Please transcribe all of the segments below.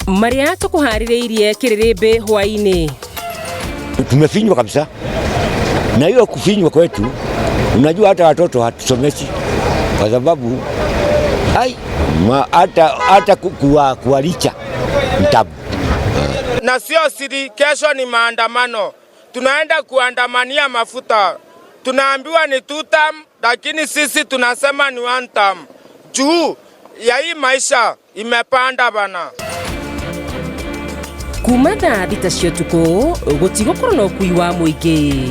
Marĩa tũkũharĩrĩirie kĩrĩrĩmbĩ hwaĩ-inĩ. Tumefinywa kabisa, na hiyo kufinywa kwetu, unajua hata watoto hatusomeshi kwa sababu ai, hata kuwalicha ni tabu. Na sio siri, kesho ni maandamano, tunaenda kuandamania mafuta. Tunaambiwa ni two term, lakini sisi tunasema ni one term. Juu ya hii maisha imepanda bana. Kuma thaa 6 cia ũtukũ gũtigũkorwo na ũkui wa mũingĩ.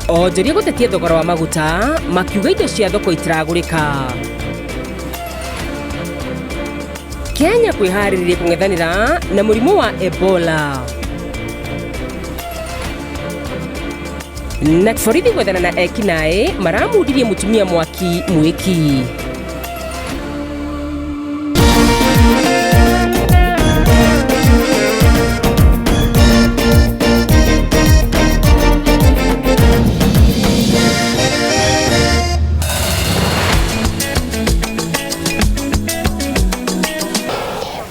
Onjoria gũtetia thogora wa maguta makiuga indo cia thoko itiragũrĩka. Kenya kwĩharĩrĩria kũng'ethanĩra na mũrimũ wa Ebola. Na borithi gwethana na ekinaĩ maramundirie mũtumia mwaki mwĩki.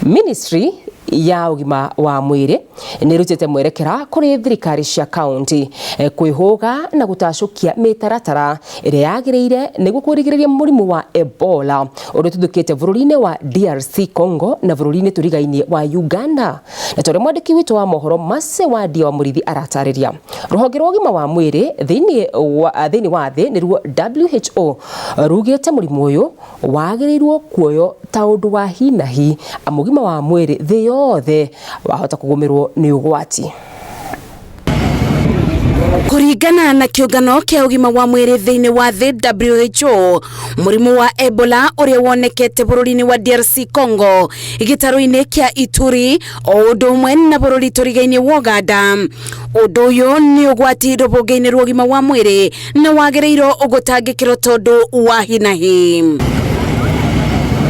Ministry ya ũgima wa mwĩrĩ nĩ ĩrutĩte mwerekera kũrĩ thirikari cia kaunti kwĩhũga na gũtacũkia mĩtaratara ĩrĩa yagĩrĩire nĩguo kũrigĩrĩria mũrimũ wa Ebola ũrĩa ũtuthũkĩte bũrũri-inĩ wa DRC Congo na bũrũri-inĩ tũrigainie wa Uganda. Na ta ũrĩa mwandĩki witũ wa mohoro Mercy Wandia wa Mũrĩithi aratarĩria, rũhonge rwa ũgima wa mwĩrĩ thĩinĩ wa thĩ nĩruo WHO rugĩte mũrimũ ũyũ wagĩrĩirwo kuoywo ta ũndũ wa hi na hi amu ũgima wa mwĩrĩ thĩ yothe wahota kũgũmĩrwo nĩ ũgwati. Kũringana na kĩũngano kĩa ũgima wa mwĩrĩ thĩinĩ wa thĩ WHO, mũrimũ wa Ebola ũrĩa wonekete bũrũri-inĩ wa DRC Congo gĩtarũ-inĩ kĩa Ituri o ũndũ ũmwe na bũrũri tũrigainie wa Uganda. Ũndũ ũyũ nĩ ũgwati rũhonge-inĩ rwa ũgima wa mwĩrĩ na wagĩrĩirwo gũtangĩkĩrwo tondũ wa hi na hi.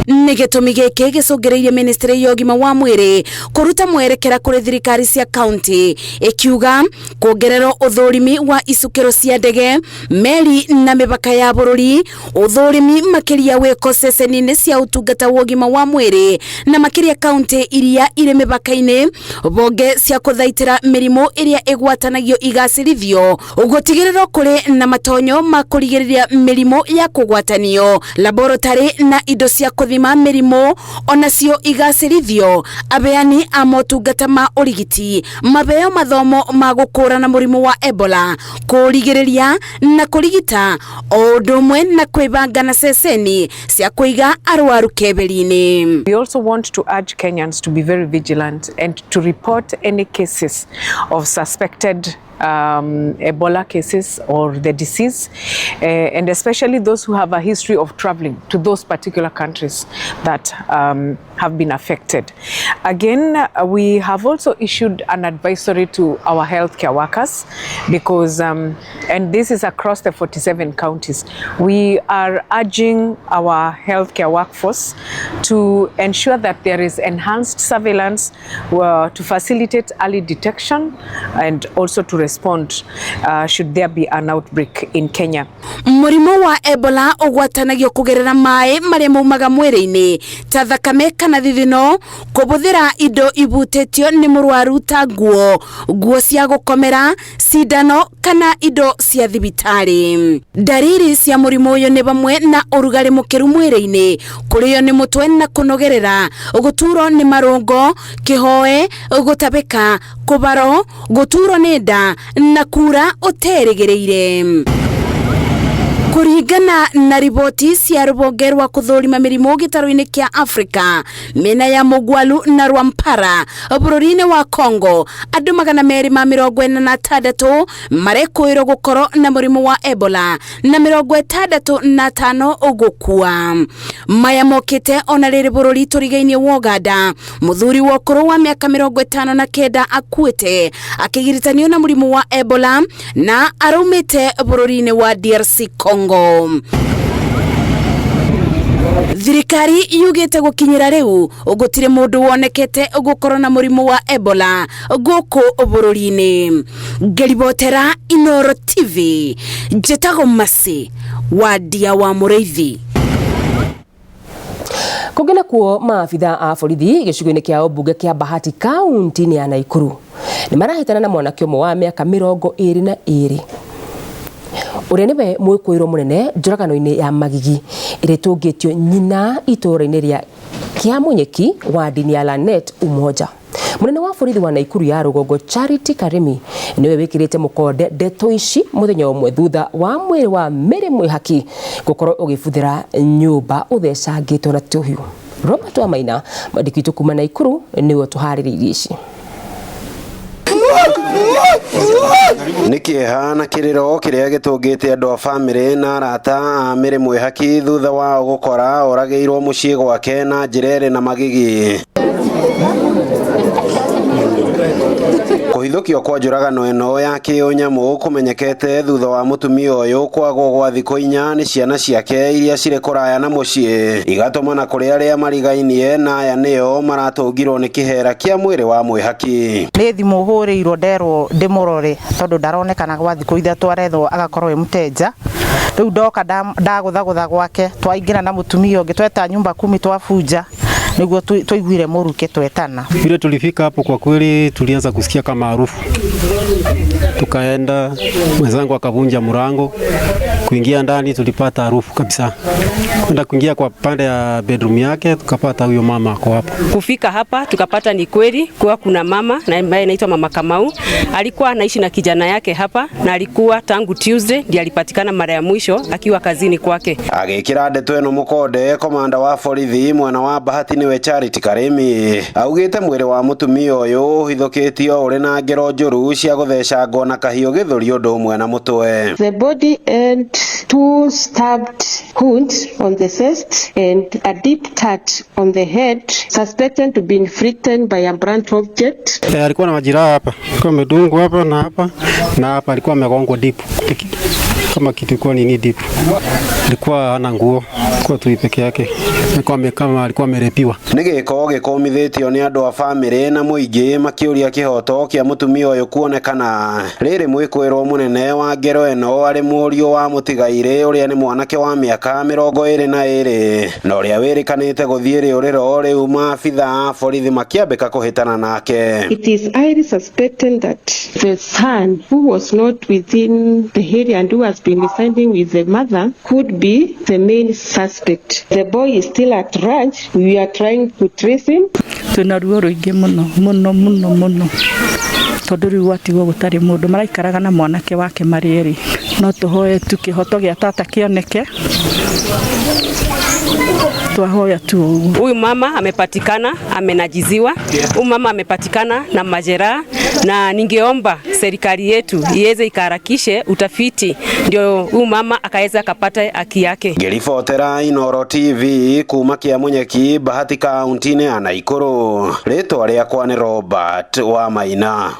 Nĩ gĩtũmi gĩkĩ gĩcũngĩrĩirie ministry ya ũgima wa mwĩrĩ kũruta mwerekera kũrĩ thirikari cia kaunti ĩkiuga kuongererwo ũthũrimi wa icukĩro cia ndege, meri na mĩbaka ya bũrũri, ũthũrimi makĩria wĩko ceceni-inĩ cia ũtungata wa ũgima wa mwĩrĩ na makĩria kaunti iria irĩ mĩbaka-inĩ, honge cia kũthaitĩra mĩrimũ ĩrĩa ĩgwatanagio igacĩrithio, gũtigĩrĩrwo kũrĩ na matonyo ma kũrigĩrĩria mĩrimũ ya kũgwatanio, laboratory na indo cia kũthima mĩrimũ onacio igacĩrithio, abeani a motungata ma ũrigiti mabeo mathomo ma gũkũrana mũrimũ wa Ebola, kũrigĩrĩria na kũrigita o ũndũ ũmwe na kwĩbanga na ceceni cia kũiga arwaru keberi-inĩ. We also want to urge Kenyans to be very vigilant and to report any cases of suspected Ebola cases or the disease, and especially those who have a history of traveling to those particular countries that have been affected. Again, we have also issued an advisory to our healthcare workers because, and this is across the 47 counties, we are urging our healthcare workforce to ensure that there is enhanced surveillance to facilitate early detection and also to respond should there be an outbreak in Kenya. Mũrimũ wa Ebola ũgwatanagio kũgerera maĩ marĩa maumaga mwĩrĩ-inĩ ta thakame kana thithino, kũbũthĩra indo ibutĩtio nĩ mũrwaru ta nguo, nguo cia gũkomera, cindano kana indo cia thibitarĩ. Ndariri cia mũrimũ ũyũ nĩ hamwe na ũrugarĩ mũkĩru mwĩrĩ-inĩ, kũrĩo nĩ mũtwe na kũnogerera, gũturwo nĩ marũngo, kĩhoe, gũtabĩka, kũbaro, gũturwo nĩ nda na kura ũterĩgĩrĩire. Kũringana na riboti cia rũhonge rwa kũthũrima mĩrimũ gĩtarũ-inĩ kĩa Afrika mĩena ya Mũgwalu na Rwampara bũrũri-inĩ wa Congo, andũ 246 marekũĩrwo gũkorwo na mũrimũ wa Ebola na 65 gũkua. Maya mokĩte ona rĩrĩ bũrũri tũrigainie wa Uganda, mũthuri wa ũkũrũ wa mĩaka 59 akuĩte akĩgiritanio na mũrimũ wa Ebola na araumĩte bũrũri-inĩ wa DRC Congo. Thirikari yugĩte gũkinyĩra rĩu gũtirĩ mũndũ wonekete gũkorwo na mũrimũ wa Ebola gũkũ bũrũri-inĩ. Ngĩribotera Inooro TV, njĩtagwo Mercy Wandia wa Mũrĩithi. Kũngĩ nakuo, maabitha a borithi gĩcigo-inĩ kĩa ũmbunge kĩa Bahati kaunti-inĩ ya Naikuru nĩ marahĩtana na mwanake ũmwe wa mĩaka 22 ũrĩa nĩwe mwĩkũĩrwo mũnene njũragano-inĩ ya Magigi ĩrĩa ĩtũngĩtio nyina itũũra-inĩ rĩa Kĩamunyeki wadi-inĩ ya Lanet Umoja. Munene wa borithi wa Naikuru ya rũgongo Charity Karimi niwe wikirite mukonde ndeto ici muthenya ũmwe thutha wa mwĩrĩ wa Mary Mwihaki gukorwo ũgĩbuthĩra nyũmba ũthecangĩtwo na tũhiũ. Robert Wamaina mwandĩki witũ kuma Naikuru niwe ũtũharĩrĩirie ici. Nĩ kĩeha na kĩrĩro kĩrĩa gĩtũngĩte andũ a bamĩrĩ na arata a Mary Mwihaki thutha wao gũkora oragĩirwo mũciĩ gwake na njĩra ĩrĩ na magigi. Kũhithũkio kwa njũragano ĩno ya kĩũnyamũ kũmenyekete thutha wa mũtumia ũyũ kwagwo gwa thikũ 4 nĩ ciana ciake iria cirĩ kũraya na mũciĩ igatũmana kũrĩ arĩa marigainie na aya nĩo maratũngirwo nĩ kĩhera kĩa mwĩrĩ wa Mwihaki. Nĩ thimũ hũrĩirwo nderwo ndĩmũrore tondũ ndaronekana gwa thikũ 3 arethwo agakorwo e mũtenja. Rĩu ndoka ndagũthagũtha gwake twaingĩra na mũtumia ũngĩ tweta nyumba 10 twabunja niguo tuiguire muruke twetana. Vile tulifika hapo kwa kweli tulianza kusikia kama harufu. Tukaenda, mwenzangu akavunja mlango, kuingia ndani tulipata harufu kabisa. Kwenda kuingia kwa pande ya bedroom yake tukapata huyo mama ako hapo. Kufika hapa tukapata ni kweli kuwa kuna mama na ambaye anaitwa Mama Kamau, alikuwa anaishi na kijana yake hapa na alikuwa tangu Tuesday ndiye alipatikana mara ya mwisho akiwa kazini kwake. Agikira ndeto ĩno mũkonde komanda wa borithi mwena wa Bahati niwe Charity Karimi augite mwĩrĩ wa mũtumia ũyũ ũhithũkĩtio ũrĩ na ngero njũru cia gũthecangwo na kahiũ gĩthũri ũndũ ũmwe na mũtwe. The body had 2 stabbed wounds on the chest and a deep cut on the head suspected to be inflicted by a blunt object. Alikuwa na majeraha hapa, alikuwa amedungwa hapa na hapa na hapa, alikuwa amegongwa deep kama kitu kwa nini deep. Alikuwa hana nguo, alikuwa tu peke yake, alikuwa kama alikuwa amerepiwa. Nĩ gĩko gĩkũmithĩtio nĩ andũ a bamĩrĩ na mũingĩ makĩũria kĩhoto kĩa mũtumia ũyũ kuonekana. Rĩrĩ mwĩkũĩrwo mũnene wa ngero ĩno arĩ mũriũ wa mũtigairĩ ũrĩa nĩ mwanake wa mĩaka 22 na ũrĩa wĩrĩkanĩte gũthiĩ rĩũrĩro rĩu maabitha a borithi makĩambĩka kũhĩtana nake. It is highly suspected that the son who was not within the area and who has been residing with the mother could be the main suspect. The boy is still at large. We are trying to trace him. Twina ruo ruingi muno muno muno muno tondu riu gwatigwo gutari mundu maraikaraga na mwanake wake marĩ erĩ. No tuhoe tu kihoto gĩa tata kĩoneke, twahoya tu ũguo. Huyu mama amepatikana amenajiziwa, huyu mama amepatikana na majeraha, na ningeomba serikali yetu iweze ikaharakishe utafiti ndio huyu mama akaweza akapata haki yake. Ngĩribotera Inooro TV kuma Kĩamunyeki, Bahati kaunti-inĩ ya Naikuru, rĩtwa rĩakwa nĩ Robert Wamaina.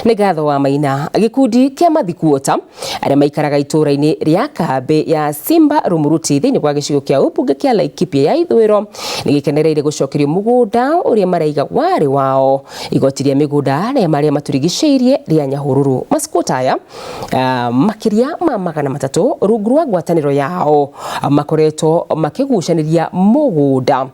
Nĩ ngatho wa Maina. Gĩkundi kĩa mathikuota arĩa maikaraga itũũra-inĩ rĩa kambĩ ya Simba Rumuruti thĩinĩ wa gĩcigo kĩa ũmbunge kĩa Laikipia ya ithũĩro nĩ gĩkenereire gũcokerio mũgũnda ũrĩa maraiga warĩ wao. Igoti rĩa mĩgũnda rĩa marĩa matũrigicĩirie rĩa Nyahururu masikuota aya makĩria ma 300 rungu rwa ngwatanĩro yao makoretwo makĩgucanĩria mũgũnda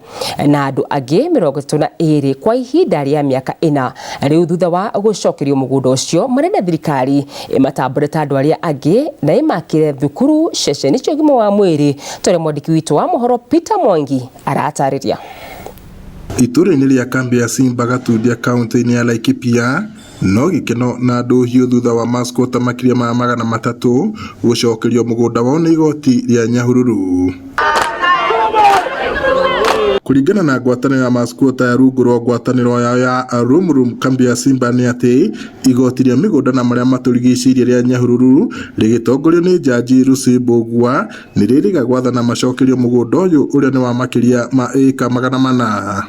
na andũ angĩ 32 kwa ihinda rĩa mĩaka 4. Rĩu thutha wa gũcokerio mũgũnda ũcio marenda thirikari ĩmatambũre ta andũ arĩa angĩ na ĩmakĩre thukuru, ceceni cia ũgima wa mwĩrĩ ta ũrĩa mwandĩki witũ wa mohoro Peter Mwangi aratarĩria. Itũũra-inĩ rĩa kambĩ ya Simba Gatundia kaunti-inĩ ya Laikipia no gĩkeno na ndũhiũ thutha wa masquota makĩria ma 300 gũcokerio mũgũnda wao nĩ igoti rĩa Nyahururu. Kũringana na ngwatanĩro ya masquota ya rungu rwa ngwatanĩro yao ya Rumrum kambi ya Simba nĩ atĩ igoti rĩa mĩgũnda na marĩa matũrigicĩirie rĩa Nyahururu rĩgĩtongorio nĩ Jaji Lucy Mbugua nĩ rĩrĩga gwathana macokerio mũgũnda ũyũ ũrĩa nĩ wa makĩria ma ĩka 400.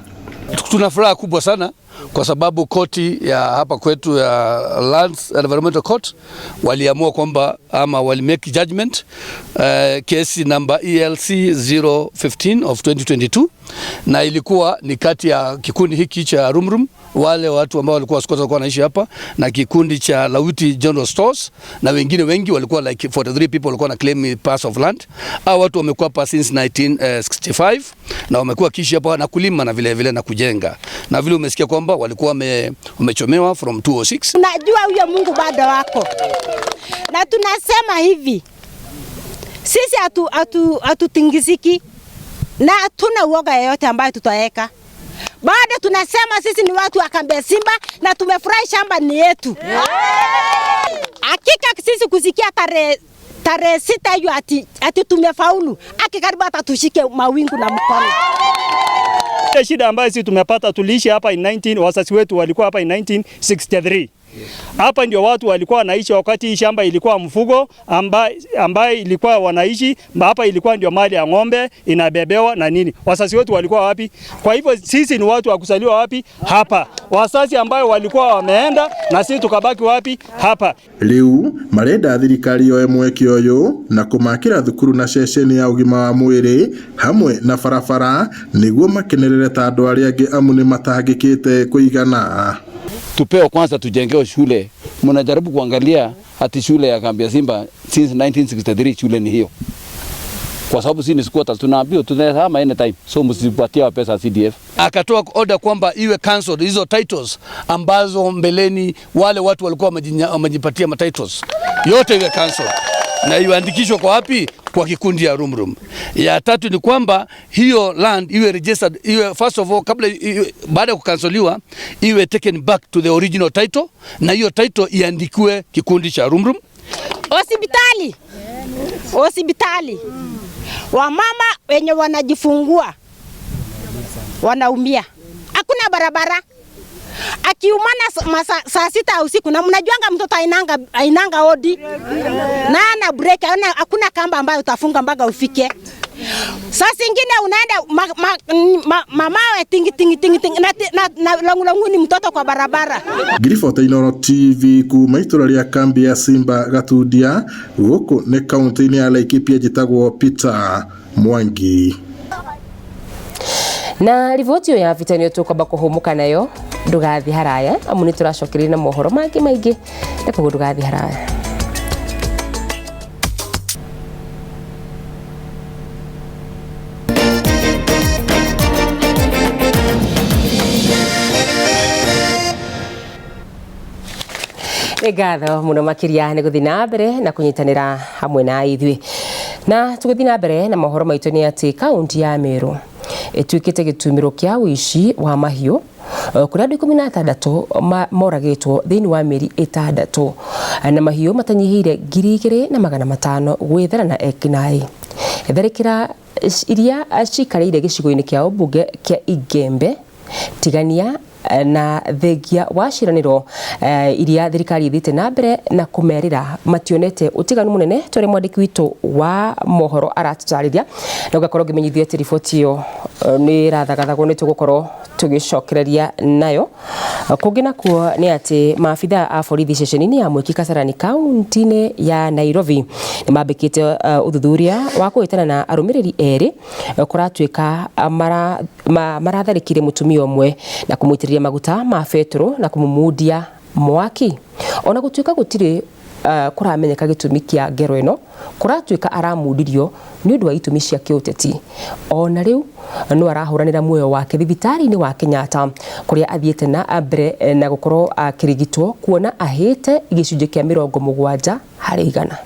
Tuna furaha kubwa sana kwa sababu koti ya hapa kwetu ya Lands Environmental Court waliamua kwamba ama wali make judgment kesi namba ELC 015 of 2022, na ilikuwa ni kati ya kikundi hiki cha Rumrum, wale watu ambao walikuwa squatters walikuwa wanaishi hapa, na kikundi cha Lawiti General Stores na wengine wengi walikuwa like 43 people walikuwa na claim parts of land. Hao watu wamekuwa hapa since 1965 na wamekuwa kiishi hapa na kulima na vile vile na kujenga, na vile umesikia kwamba walikuwa wamechomewa from 206. Unajua huyo Mungu bado wako, na tunasema hivi sisi hatutingiziki na hatuna uoga yeyote ambayo tutaweka. Bado tunasema sisi ni watu wa kambi ya Simba na tumefurahi shamba ni yetu. Hakika sisi kusikia tarehe 6 hiyo ati tumefaulu, karibu hata tushike mawingu na mkono. Shida ambayo sisi tumepata, tuliishi hapa in 19, wasasi wetu walikuwa hapa in 1963. Hapa ndio watu walikuwa wanaishi wakati hii shamba ilikuwa mfugo ambaye ilikuwa wanaishi hapa, ilikuwa ndio mali ya ng'ombe inabebewa na nini. Wasasi wetu walikuwa wapi? Kwa hivyo sisi ni watu wa kusaliwa wapi? Hapa. Wasasi ambayo walikuwa wameenda na sisi tukabaki wapi? Hapa. Riu marenda thirikari yoe mweke uyu na kumakira thukuru na ceceni ya ugima wa mwiri hamwe na barabara niguo makenerere ta andu aria angi amu ni matangikite kuigana. Tupewe kwanza tujengewe shule. Mnajaribu kuangalia ati shule ya kambi ya Simba since 1963 shule ni hiyo. Kwa sababu sisi ni squatters, tunaambiwa tunahama anytime. So msipatie pesa CDF. Akatoa order kwamba iwe cancelled hizo titles ambazo mbeleni wale watu walikuwa wamejipatia ma titles. Yote iwe cancelled. Na iandikishwe kwa wapi? Kwa kikundi ya Rumrum. Ya tatu ni kwamba hiyo land iwe registered, iwe first of all kabla baada ya kukansoliwa iwe taken back to the original title, na hiyo title iandikiwe kikundi cha Rumrum. Hospitali. Wamama wenye wanajifungua wanaumia. Hakuna barabara. Akiumana saa 6 usiku, na mnajuanga mtoto ainanga odi na ana break, hakuna kamba ambayo utafunga mpaka ufike. Saa zingine unaenda mamawe tingi tingi tingi tingi na longu ni mtoto kwa barabara. Ngiribota Inooro TV kuma itura ria kambi ya Simba Gatundia guku ni kaunti-ini ya Laikipia, njitagwo Peter Mwangi. Na riboti ya vita niyo tukwamba kuhumuka nayo, ndugathi haraya amu ni turacokereria na mohoro mangi maingi, na koguo ndugathi haraya. Nĩ ngatho mũno makĩria nĩ gũthiĩ na mbere na kũnyitanĩra hamwe na ithuĩ. Na tũgĩthiĩ na mbere na mohoro maitũ nĩ atĩ kaunti ya Meru ĩtuĩkĩte gĩtumĩro kĩa ũici wa mahiũ kũrĩa andũ 16 moragĩtwo thĩinĩ wa mĩeri 6 na mahiũ matanyihĩire 2500 gwĩthara na ekinaĩ. Tharĩkĩra iria cikarĩire gĩcigo-inĩ kĩa ũmbunge kĩa Igembe, Tigania na thengia wa ciĩranĩro iria thirikari ĩthiĩte na mbere na kũmerĩra mationete ũtiganu mũnene tũrĩ mwandĩki witũ wa mohoro aratũtarĩria, na ũgakorwo ngĩmenyithio atĩ riboti ĩyo nĩ ĩrathagathagwo nĩ tũgũkorwo tũgĩcokereria nayo. Kũngĩ nakuo nĩ atĩ maabitha a borithi ceceni-inĩ ya Mwiki Kasarani kaunti-inĩ ya Nairobi nĩ mambĩkĩte ũthuthuria wa kũhĩtana na arũmĩrĩri erĩ kũratuĩka maratharĩkire mũtumia ũmwe na kũmũitĩrĩria maguta ma betũrũ na kũmũmundia mwaki. Ona gũtuĩka gũtirĩ kũramenyeka gĩtũmi kĩa ngero ĩno, kũratuĩka aramundirio nĩ ũndũ wa itũmi cia kĩũteti. Ona rĩu no arahũranĩra muoyo wake thibitarĩ-inĩ wa Kenyatta kũrĩa athiĩte na mbere na gũkorwo akĩrigitwo kuona ahĩte gĩcunjĩ kĩa 70 harĩ igana.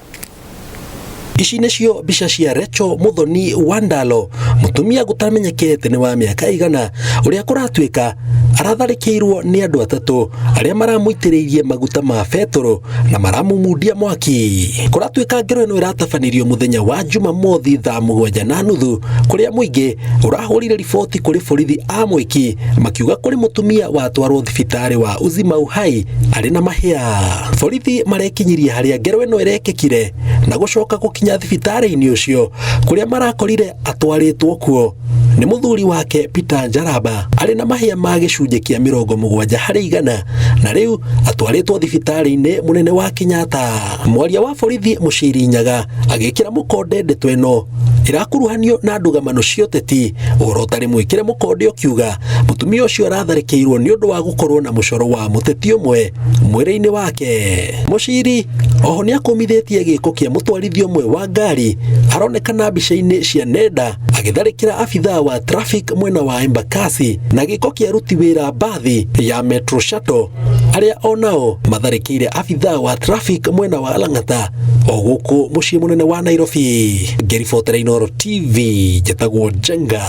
Ici nĩcio mbica cia Rachel Muthoni Wandalo, mũtumia gũtamenyekete nĩ wa mĩaka igana, ũrĩa kũratuĩka aratharĩkĩirwo nĩ andũ atatũ arĩa maramũitĩrĩirie maguta ma betũrũ na maramũmundia mwaki. Kũratuĩka ngero ĩno ĩratabanirio mũthenya wa Jumamothi thaa 7:30 kũrĩa mũingĩ ũrahũrire riboti kũrĩ borithi a Mwiki makiuga kũrĩ mũtumia watwarwo thibitarĩ wa Uzima Uhai arĩ na mahĩa. Borithi marekinyirie harĩa ngero ĩno ĩrekĩkire na gũcoka gũkinya thibitarĩ-inĩ ũcio kũrĩa marakorire atwarĩtwo kuo Nĩ mũthuri wake Peter Njaramba arĩ na mahĩa ma gĩcunjĩ kĩa 70% na rĩu atwarĩtwo thibitarĩ-inĩ mũnene wa Kenyatta. Mwaria wa borithi Mũciri Nyaga agĩkĩra mũkonde ndeto ĩno ĩrakuruhanio na ndũgamano cia ũteti, ũhoro ũtarĩ mwĩkĩre mũkonde ũkiuga mũtumia ũcio aratharĩkĩirwo nĩ ũndũ wa gũkorwo na mũcoro wa mũteti ũmwe mwĩrĩ-inĩ wake. Mũciri oho nĩ akũmithĩtie gĩko kĩa mũtwarithia ũmwe wa ngari aronekana mbica-inĩ cia nenda agĩtharĩkĩra abithaa wa traffic mwena wa Embakasi na gĩko kĩa aruti wĩra mbathi ya Metro Shuttle arĩa onao matharĩkĩire abithaa wa traffic mwena wa Lang'ata o gũkũ mũciĩ mũnene wa Nairobi. Ngĩribotera Inooro TV njĩtagwo Njenga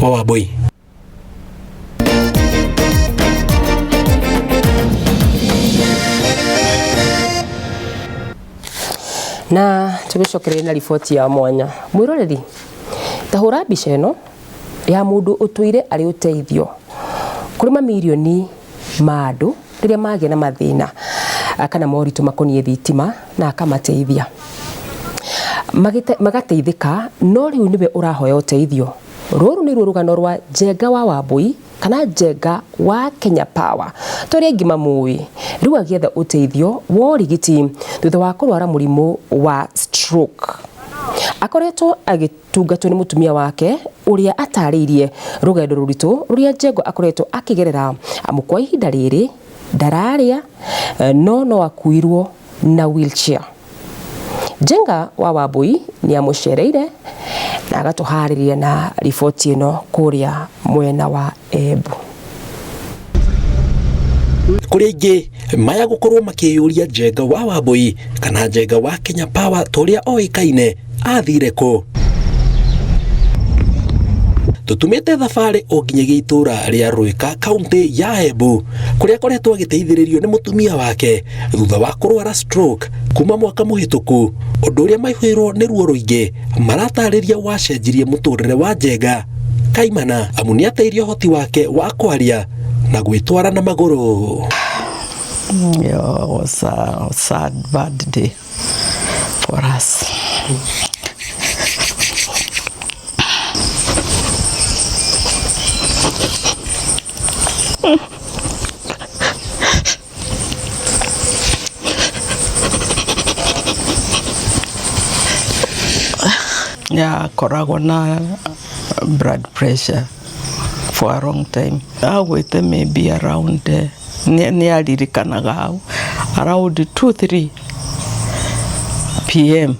wa Wambui. Na tugicokereria na riboti ya mwanya mwiroreri ta hũra mbica ĩno ya mũndũ ũtũire arĩ ũteithio kũrĩ mamirioni ma andũ rĩrĩa magĩa na mathĩna kana moritũ makoniĩ thitima na akamateithia magateithĩka, no rĩu nĩwe ũrahoya ũteithio. Rũrũ nĩruo rũgano rwa Njenga wa Wambui kana Njenga wa Kenya Power tũrĩa aingĩ mamũĩ, rĩu agĩetha ũteithio wa ũrigiti thutha wa kũrwara mũrimũ wa stroke. Akoretwo agĩtungatwo nĩ mũtumia wake ũrĩa atarĩirie rũgendo rũritũ rũrĩa Njenga akoretwo akĩgerera, amu kwa ihinda rĩrĩ ndararĩa no akuirwo na wheelchair. Njenga wa Wambui nĩ amũcereire na agatũharĩria na riboti ĩno kũrĩa mwena wa Embu. Kũrĩ aingĩ maya gũkorwo makĩyũria Njenga wa Wambui kana Njenga wa Kenya Power ta ũrĩa oĩkaine athire kũ. Tũtumĩte thabarĩ o nginyagia itũra rĩa Rwĩka kaunti ya Embu kũrĩa akoretwo agĩteithĩrĩrio nĩ mũtumia wake thutha wa kũrwara stroke kuma mwaka mũhĩtũku, ũndũ ũrĩa maihũirwo nĩ ruo rũingĩ maratarĩria wacenjirie mũtũrĩre wa Njenga kaimana, amu nĩateirie ũhoti wake wa kwaria na gwĩtwara na magũrũ. Yeah, it was a sad, bad day for us. Yeah, koragwo na blood pressure for a long time. Agwĩte maybe around nĩ aririkanaga hau around 2-3 pm.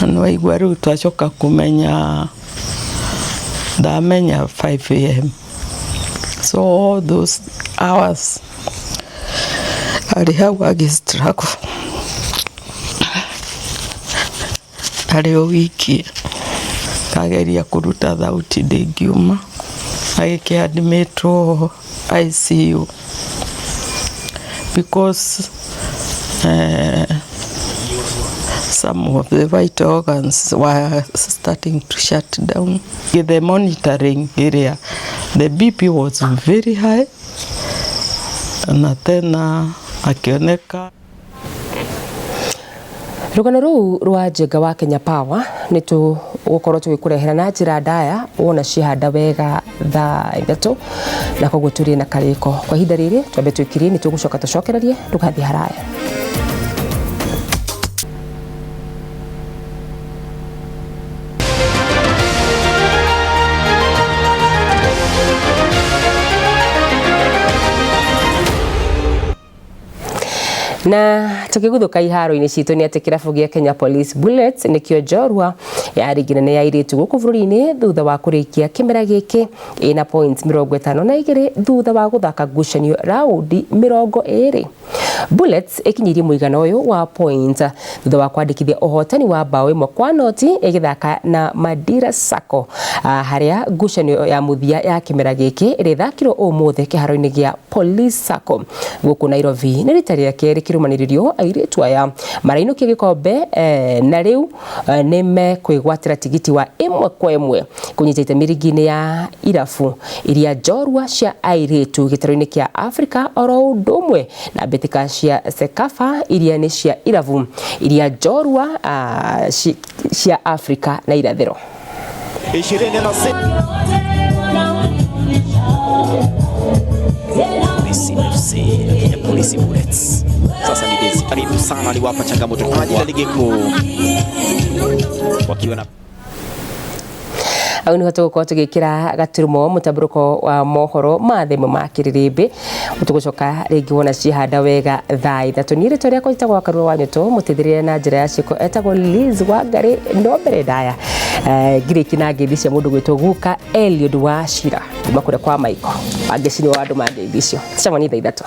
Na nĩwaigua rĩu twacoka kũmenya ndamenya 5 am. So all those hours arĩ hau agĩ struggle arĩ o wiki, kageria kũruta thauti ndĩngiuma, agĩkĩadmitwo ICU because some of the vital organs were starting to shut down. The monitoring area, the BP was very high, na tena akioneka. Rũgano rũu rwa Njenga wa Kenya Power nĩ tũgũkorwo tũgĩkũrehera na njĩra ndaya wona ciahanda wega thaa 3, na koguo tũrĩ na karĩko. Kwa ihinda rĩrĩ twambe twĩkirie, nĩ tũgũcoka tũcokererie, ndũgathiĩ haraya. Na tukiguthuka iharo-inĩ citũ nĩ atĩ kĩrabu gĩa Kenya Police Bullets nĩkĩo njorua ya rigi nene ya airĩtu gũkũ bũrũri-inĩ thutha wa kũrĩkia kĩmera gĩkĩ ĩna points 52 thutha wa gũthaka ngucanio raundi 20. Bullets ĩkinyirie mũigana ũyũ wa points thutha wa kwandĩkithia ũhotani wa bao 1-0 ĩgĩthaka na Madira Sacco harĩa ngucanio ya mũthia ya kĩmera gĩkĩ ĩrĩthakirwo ũmũthĩ kĩharo-inĩ gĩa Police Sacco gũkũ Nairobi. Nĩ rita rĩa kerĩ kĩrũmanĩrĩrio airĩtu aya marainũkia gĩkombe na rĩu nĩ mekwĩgwatĩra tigiti wa 1-1 kũnyita itemi rigi-inĩ ya irabu iria njorua cia airĩtu gĩtarũ-inĩ kĩa Afrika oro ũndũ ũmwe na mbĩtĩka cia CECAFA iria nĩ cia irabu iria njorua cia Afrika na irathĩro. 26. Polisi FC na Kenya Police Bullets. Sasa ni Desi karibu sana, aliwapa changamoto kubwa ligi kuu wakiwa na Hau niho tũgũkorwo tũgĩkĩra gaturumo mũtambũrũko wa mohoro ma themo ma kĩrĩrĩmbĩ. Tũgũcoka rĩngĩ wona ciahanda wega thaa 3. Niĩ rĩtwa rĩakwa njĩtagwo Wakarura wa Nyũtũ, mũteithĩrĩria na njĩra ya ciĩko etagwo Liz Wangari. No mbere ndaya ngirĩki na ngeithi cia mũndũ gwĩtwo Guka Eliud wa Shira kuma kũrĩa kwa Maiko wangeci nĩ wa andũ ma ngeithi icio. Tũcemanie thaa 3.